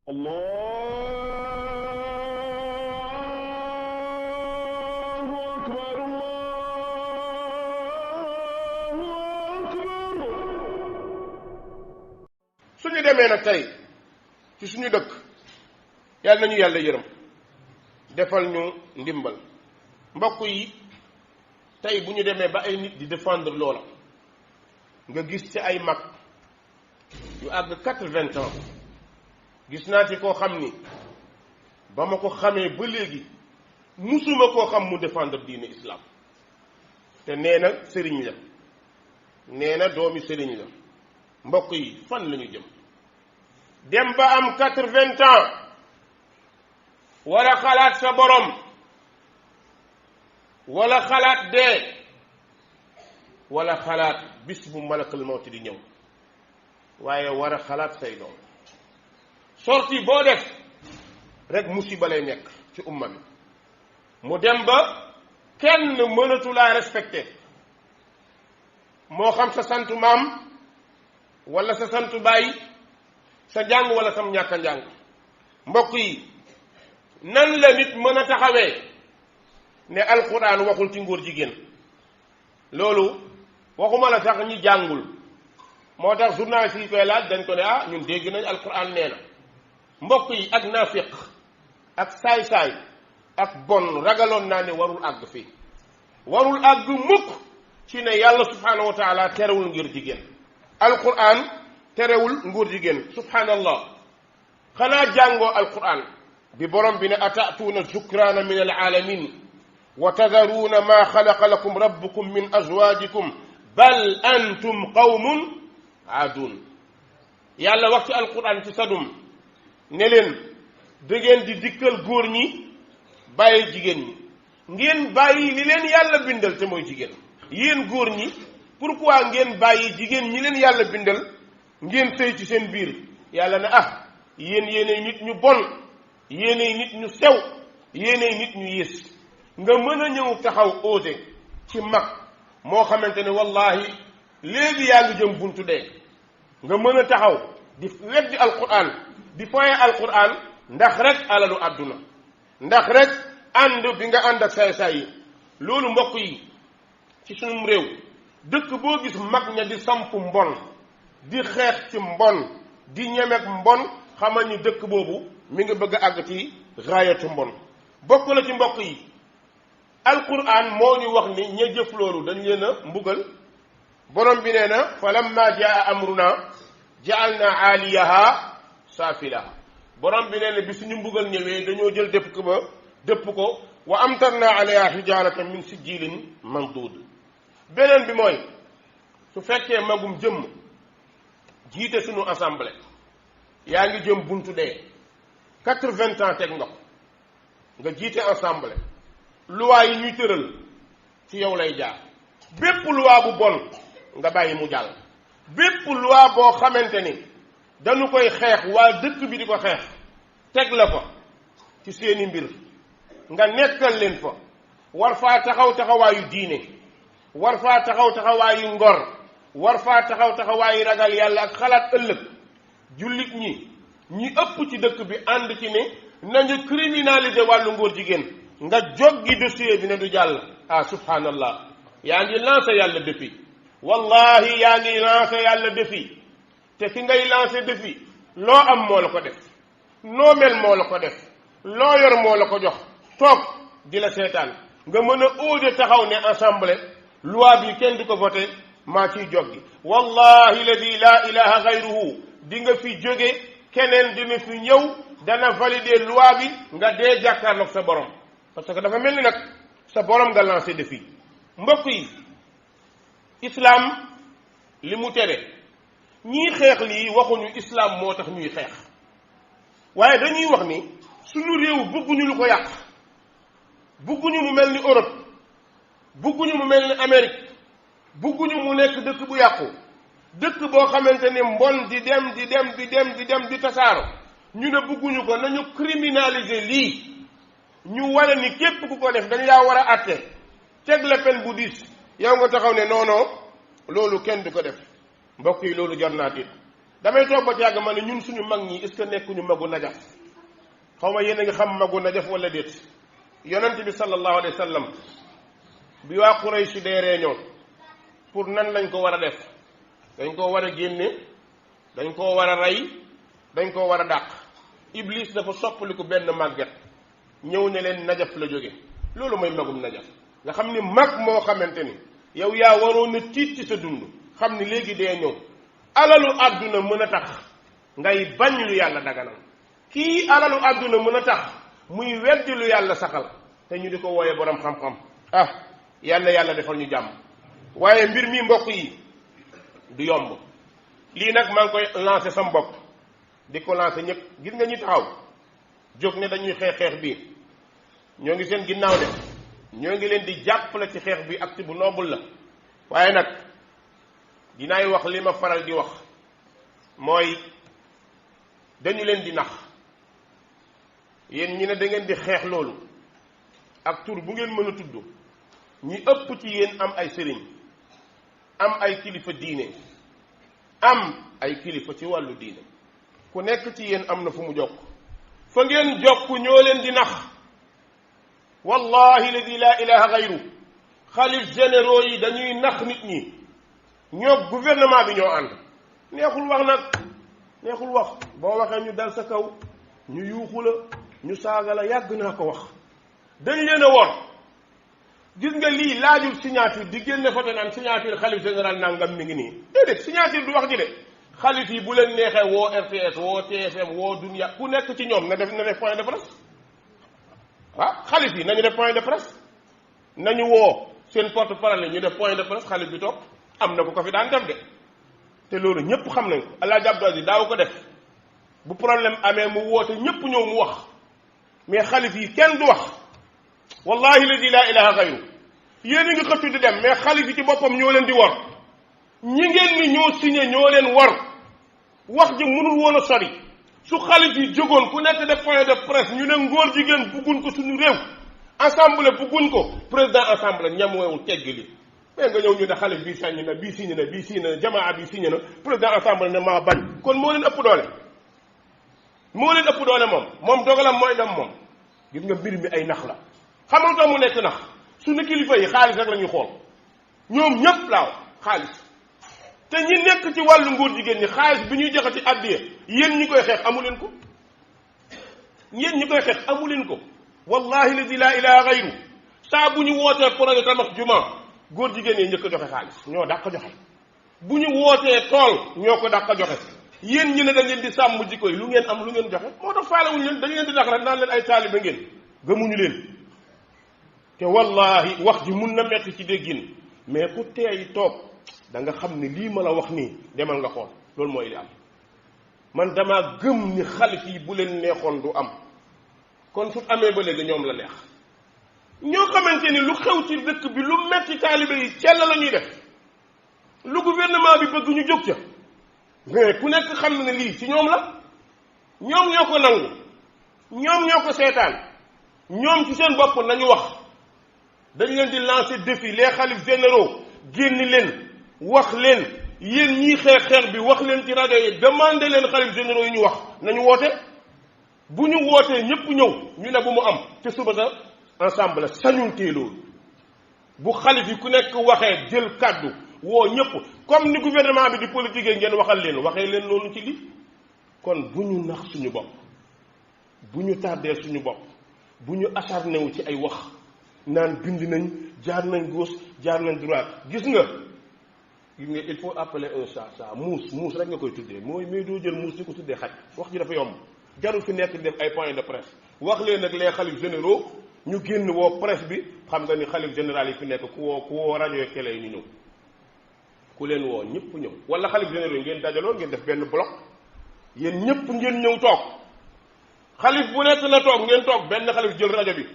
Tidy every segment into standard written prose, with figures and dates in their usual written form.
الله أكبر الله أكبر. suñu demee nag tey ci suñu dëkk yàlla nañu yàlla yërëm defal ñu ndimbal mbokk yi tey bu ñu demee ba ay nit di défendre loola nga gis ci ay mag yu àgg 80 ans gis naa ci koo xam ni ba ma ko xamee ba léegi musuma koo xam mu défendre diine islam te nee na sëriñ la nee na doomi sëriñ la mbokk yi fan la ñu jëm dem ba am 80 ans war a xalaat sa borom wala xalaat dee wala xalaat bis bu malakal mawti di ñëw waaye war a xalaat say doom sorti boo def rek musiba lay nekk ci umma bi mu dem ba kenn mënatu laa respecté moo xam sa santu maam wala sa santu baay sa njàng wala sam ñàkk a njàng mbokk yi nan la nit mën a taxawee ne alquran waxul ci ngóor jigéen loolu waxuma la sax ñi jàngul moo tax journaliste yi koy laaj dañ ko ne ah ñun dégg nañ alquran nee na mbokk yi ak naafiq ak saay-saay ak bon ragaloon naa ne warul àgg fii warul àgg mukk ci ne yàlla subhanahu wa taala terewul ngir jigéen alquran terewul nguur jigéen subhanallah xanaa jàngoo alquran bi borom bi ne atatuuna zukraana min alaalamin wa tadaruuna ma xalaqa lakum rabbukum min azwajikum bal antum qawmun aadun yàlla wax ci alquran ci sadum ne leen da ngeen di dikkal góor ñi bàyyi jigéen ñi ngeen bàyyi li leen yàlla bindal te mooy jigéen yéen góor ñi pourquoi ngeen bàyyi jigéen ñi leen yàlla bindal ngeen sëy ci seen biir yàlla ne ah yéen yéenay nit ñu bon yéenay nit ñu sew yéenay nit ñu yées nga mën a ñëw taxaw oote ci mag moo xamante ne wallahi léegi yaa ngi jëm buntu dee nga mën a taxaw di weddi alquran di foye alquran ndax rek alalu àdduna ndax rek ànd bi nga ànd ak saay-saay yi loolu mbokk yi ci sunum réew dëkk boo gis mag ña di samp mbon di xeex ci mbon di ñemek mbon xamal ni dëkk boobu mi ngi bëgg a àgg ci raayatu mbon bokk na ci mbokk yi alquran moo ñu wax ni ña jëf loolu dañ leen a mbugal borom bi nee na fa lamma jaa amruna ja'alna aaliyaha saafilaha borom bi nee na bi suñu mbugal ñëwee dañoo jël dëpp ko wa amtarna alayha hijaratan min sijilin mandud beneen bi mooy su fekkee magum jëmm jiite suñu assemblée yaa ngi jëm buntu dee 80 ans teg nga ko nga jiite assemblée loi yi ñuy tëral ci yow lay jaar bépp loi bu bon nga bàyyi mu jàll bépp loi boo xamante ni dañu koy xeex waa dëkk bi di ko xeex teg la fa ci seeni mbir nga nekkal leen fa war faa taxaw taxawaayu diine war faa taxaw taxawaayu ngor war faa taxaw taxawaayu ragal yàlla ak xalaat ëllëg jullit ñi ëpp ci dëkk bi ànd ci ne nañu criminaliser wàllu ngóor jigéen nga joggi dossier bi ne du jàll ah subhanallah yaa ngi lancé yàlla défi wallahi yaa ngi lancé yàlla défi te ki ngay lancé défi loo am moo la ko def noo mel moo la ko def loo yor moo la ko jox toog di la seetaan nga mën a óode taxaw ne assemblée loi bi kenn du ko voté maa ciy joggi wallahi ladi la ilaha gayruhu di nga fi jóge keneen dina fi ñëw dana valider loi bi nga dee jàkkaarloog sa borom parce que dafa mel ni nag sa borom nga lancé défi mbokk yi islam li mu tere ñii xeex lii waxuñu islam moo tax ñuy xeex waaye dañuy wax ni suñu réew bëgguñu lu ko yàq bëgguñu mu mel ni Europe bëgguñu mu mel ni Amérique bëgguñu mu nekk dëkk bu yàqu dëkk boo xamante ni mbon di dem di tasaaro ñu ne bëgguñu ko nañu criminaliser lii ñu wane ni képp ku ko def dañ laa war a àtte teg la peine bu diis yow nga taxaw ne non non loolu kenn du ko def mbokk yi loolu jar naa tiit damay toog ba ci yàgg ma ne ñun suñu mag ñi est-ce que nekkuñu magu najaf xaw ma yéen a ngi xam magu najaf wala déet yonent bi sallallahu alayhi wa sallam bi waa Quraysh dee réunion pour nan lañ ko war a def dañ koo war a génne dañ koo war a rey dañ koo war a dàq Iblis dafa soppaliku benn màgget ñëw ne leen najaf la jóge loolu mooy magum najaf nga xam ni mag moo xamante ni yow yaa waroon na tiit ci sa dund xam ni léegi dee ñëw alalu àdduna mën a tax ngay bañ lu yàlla daganal kii alalu àdduna mën a tax muy weddi lu yàlla saxal te ñu di ko wooyee borom xam-xam yàlla defal ñu jàmm waaye mbir mi mbokk yi du yomb lii nag maa ngi koy lancé sa mbokk di ko lancé ñëpp gis nga ñi taxaw jóg ne dañuy xeex bi ñoo ngi seen ginnaaw de ñoo ngi leen di jàppale ci xeex bi acte bu noble la waaye nag dinaay wax li ma faral di wax mooy dañu leen di nax yéen ñi ne da ngeen di xeex loolu ak tur bu ngeen mën a tudd ñi ëpp ci yéen am ay sëriñ am ay kilifa diine am ay kilifa ci wàllu diine ku nekk ci yéen am na fu mu jokk fa ngeen jokk ñoo leen di nax wallahi ladi la ilaha gayru xalif généraux yi dañuy nax nit ñi ñoo gouvernement bi ñoo ànd neexul wax nag neexul wax boo waxee ñu dal sa kaw ñu yuuxu la ñu saaga la yàgg naa ko wax dañ leen a wor gis nga lii laajul signature di génne photo naan signature xalif général nangam mi ngi nii déedéet signature du wax ji de xalif yi bu leen neexee woo RTS woo TFM woo Dunya ku nekk ci ñoom na def point de presse xalif yi nañu def point de presse nañu woo seen porte-parole ñu def point de presse xalif bi toog am na ko fi daan def de te loolu ñëpp xam nañ ko Alaaji Abdou Aziz daaw ko def bu problème amee mu woote ñëpp ñëw mu wax mais xalif yi kenn du wax wallahi ladi la ilaha gayru yéen a ngi xëttu di dem mais xalif yi ci boppam ñoo leen di wor ñi ngeen ni ñoo signé ñoo leen wor wax ji mënul woon a sori su xalif yi jógoon ku nekk def point de presse ñu ne ngóor jigéen bugguñ ko suñu réew assemblée bugguñ ko président assemblée ñam weewul tegg li mais nga ñëw ñu ne xalif bii sañ na bii signé na bii signé na jamaa bi signé na président assemblée ne maa bañ kon moo leen ëpp doole moom dogalam mooy dem moom gis nga mbir mi ay nax la xamal tax mu nekk nax suñu kilifa yi xaalis rek la ñuy xool ñoom ñëpp laaw xaalis te ñi nekk ci wàllu nguur jigéen ñi xaalis bi ñuy joxe ci àddiya yéen ñi koy xeex amu leen ko wallahi ladi la ilaha gayru saa bu ñu wootee projet tabax juma góor jigéen ñi njëkk a joxe xaalis ñoo dàq joxe bu ñu wootee tool ñoo ko dàq joxe yéen ñi ne da ngeen di sàmm jikko yi lu ngeen am lu ngeen joxe moo tax faalewuñu leen dañu leen di nax rek naan leen ay taalibe ngeen gëmuñu leen te wallahi wax ji mun na metti ci déggin mais ku teey toog da nga xam ne lii ma la wax nii demal nga xool loolu mooy li am man dama gëm ni xalif yi bu leen neexoon du am kon su amee ba léegi ñoom la neex ñoo xamante ni lu xew ci dëkk bi lu metti taalibe yi cell la ñuy def lu gouvernement bi bëgg ñu jóg ca mais ku nekk xam na ne lii ci ñoom la ñoom ñoo ko nangu ñoom ñoo ko seetaan ñoom ci seen bopp nañu wax dañ leen di lancer défi les xalif généraux génn leen wax leen yéen ñii xeex bi wax leen ci rajo yi demandé leen xalif généraux yi ñu wax nañu woote bu ñu wootee ñëpp ñëw ñu ne bu mu am te suba sa ensemble sañul tee loolu bu xalif yi ku nekk waxee jël kàddu woo ñëpp comme ni gouvernement bi di politique ngeen waxal leen waxee leen loolu ci li kon bu ñu nax suñu bopp bu ñu tardeel suñu bopp bu ñu acharné wu ci ay wax naan bind nañ jaar nañ gauche jaar nañ droite gis nga il faut appeler un chat chat muus rek nga koy tuddee mooy mais doo jël muus di ko tuddee xaj wax ji dafa yomb jarul fi nekk def ay point de presse wax leen nag les xalif généraux ñu génn woo presse bi xam nga ni xalif général yi fi nekk ku woo rajo yi télé yi ñu ñëw ku leen woo ñëpp ñëw wala xalif généraux yi ngeen dajaloo ngeen def benn bloc yéen ñëpp ngeen ñëw toog xalif bu nekk na toog ngeen toog benn xalif jël rajo bi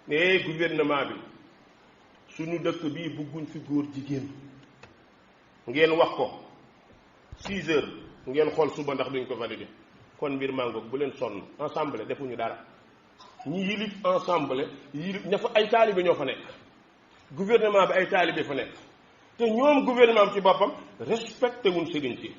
mais gouvernement bi suñu dëkk bii bugguñ fi góor jigéen ngeen wax ko 6 heures ngeen xool suba ndax duñ ko valider kon mbir mangoog bu leen sonn ensemble defuñu dara ñi yilif ensemble yilif ña fa ay taalibe ñoo fa nekk gouvernement bi ay taalibe fa nekk te ñoom gouvernement bi ci boppam respecté wuñ sëriñ si